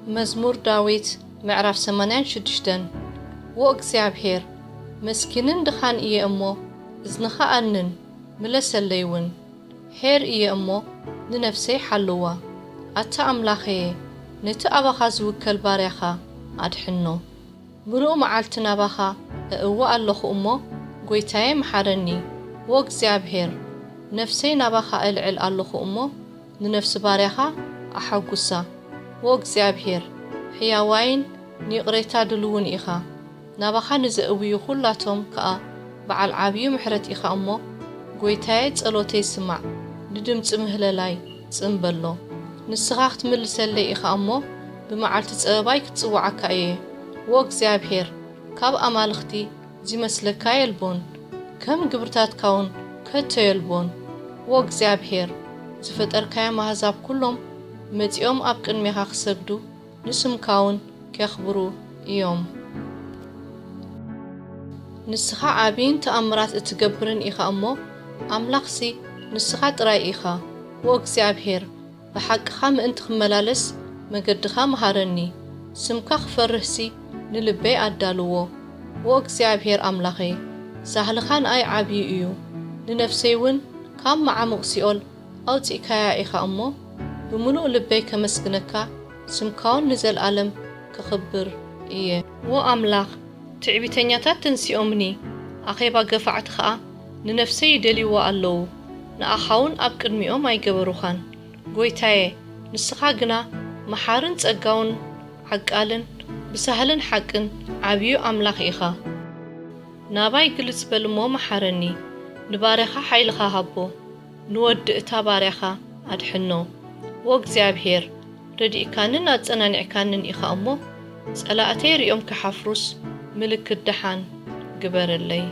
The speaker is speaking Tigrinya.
መዝሙር ዳዊት ምዕራፍ ሰማንያን ሽዱሽተን። ዎ እግዚኣብሔር፣ መስኪንን ድኻን እየ እሞ፣ እዝንኻ ኣንን፣ ምለሰለይ እውን። ኄር እየ እሞ፣ ንነፍሰይ ሓልዋ። ኣታ ኣምላኸየ፣ ነቲ ኣባኻ ዝውከል ባርያኻ ኣድሕኖ። ምሉእ መዓልቲ ናባኻ እእዊ ኣለኹ እሞ፣ ጐይታየ፣ ምሓረኒ። ዎ እግዚኣብሔር፣ ነፍሰይ ናባኻ እልዕል ኣለኹ እሞ፣ ንነፍሲ ባርያኻ ኣሐጉሳ። ዎ እግዚኣብሔር፣ ሕያዋይን ንይቕሬታ ድልውን ኢኻ። ናባኻ ንዘእውዩ ኹላቶም ከኣ በዓል ዓብዩ ምሕረት ኢኻ እሞ፣ ጐይታየ፣ ጸሎተይ ስማዕ፣ ንድምጺ ምህለላይ ጽን በሎ። ንስኻ ክትምልሰለይ ኢኻ እሞ፣ ብመዓልቲ ጸበባይ ክጽውዓካ እየ። ዎ እግዚኣብሔር፣ ካብ ኣማልኽቲ ዚመስለካ የልቦን፣ ከም ግብርታትካ እውን ከቶ የልቦን። ዎ እግዚኣብሔር፣ ዝፈጠርካዮም ኣህዛብ ኩሎም መጺኦም ኣብ ቅድሜኻ ክሰግዱ፣ ንስምካ እውን ኬኽብሩ እዮም። ንስኻ ዓብይን ተኣምራት እትገብርን ኢኻ እሞ፣ ኣምላኽሲ ንስኻ ጥራይ ኢኻ። ዎ እግዚኣብሔር፣ ብሓቅኻ ምእንቲ ክመላለስ መገድኻ ምሃረኒ። ስምካ ክፈርህሲ ንልበይ ኣዳልዎ። ዎ እግዚኣብሔር ኣምላኸይ፣ ሳህልኻ ንኣይ ዓብዩ እዩ። ንነፍሰይ እውን ካብ መዓሙቕ ሲኦል ኣውጺእካያ ኢኻ እሞ፣ ብምሉእ ልበይ ከመስግነካ፣ ስምካውን ንዘለኣለም ክኽብር እየ። ዎ ኣምላኽ፣ ትዕቢተኛታት ተንሲኦምኒ፣ ኣኼባ ገፋዕቲ ኸኣ ንነፍሰይ ይደልይዋ ኣለዉ። ንኣኻ እውን ኣብ ቅድሚኦም ኣይገበሩኻን። ጐይታየ፣ ንስኻ ግና መሓርን ጸጋውን ዓቃልን ብሳህልን ሓቅን ዓብዩ ኣምላኽ ኢኻ። ናባይ ግልጽ በል እሞ መሓረኒ፣ ንባርያኻ ሓይልኻ ሃቦ፣ ንወዲ እታ ባርያኻ ኣድሕኖ። ዎ እግዚኣብሔር፣ ረዲእካንን ኣጸናኒዕካንን ኢኻ እሞ፣ ጸላእተይ ሪኦም ክሓፍሩስ ምልክት ደሓን ግበረለይ።